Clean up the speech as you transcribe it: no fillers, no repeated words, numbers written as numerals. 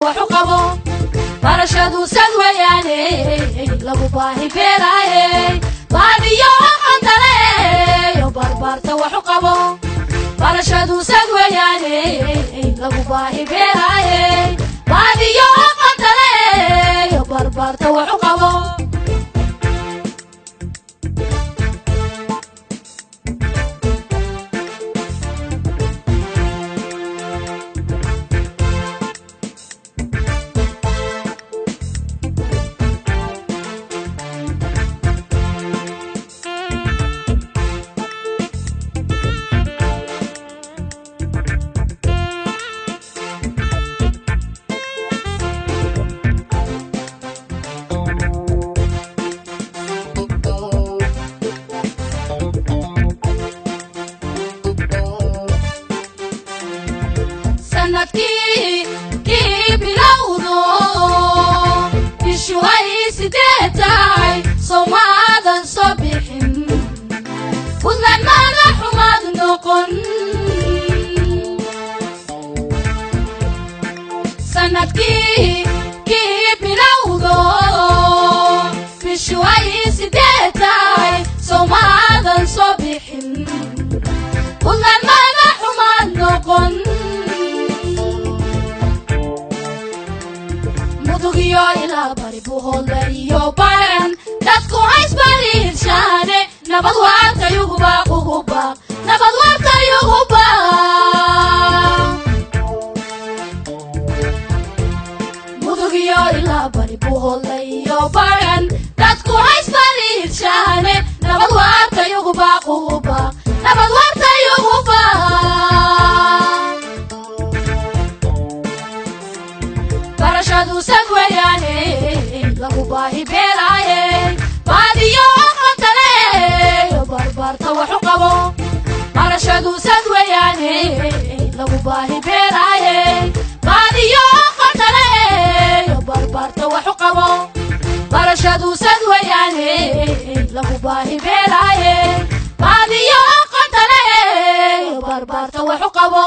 Waxu qabo barashadu sad weeyaane, lagu baahi beelaaye, baadiyo aqontale, barbaarta waxu qabo. Barashadu sad weeyaane, lagu baahi beelaaye, baadiyo aqontale, barbaarta waxu qabo. Sanadkii kii bilowdo, bishu ay 8 tahay, soomaadan soo bixin, Puntland mana xumaad noqon. Sanadkii kii bilowdo, bishu ay 8 tahay, soomaadan soo bixin, Puntland mana xumaad noqon. Mudugiyo ilaa Bari, Buhoodle iyo Baran, dadku haysbariirshaane, nabad waartayugubaaq ugu baaq, nabad waartayugu baaq. Mudugiyo ilaa Bari, Buhoodle iyo Baran, dadku haysbariirshaane, nabad waartayugu baaq, ugu baaq, nabad waartayugu baaq. Barashadu sad weeyaane, lagu baahi beelaaye, baadiyo aqontale, barbaarta waxu qabo. Barashadu sad weeyaane, lagu baahi beelaaye, baadiyo aqontale, barbaarta waxu qabo. Barashadu sad weeyaane, lagu baahi beelaaye, baadiyo aqontale, barbaarta waxu qabo.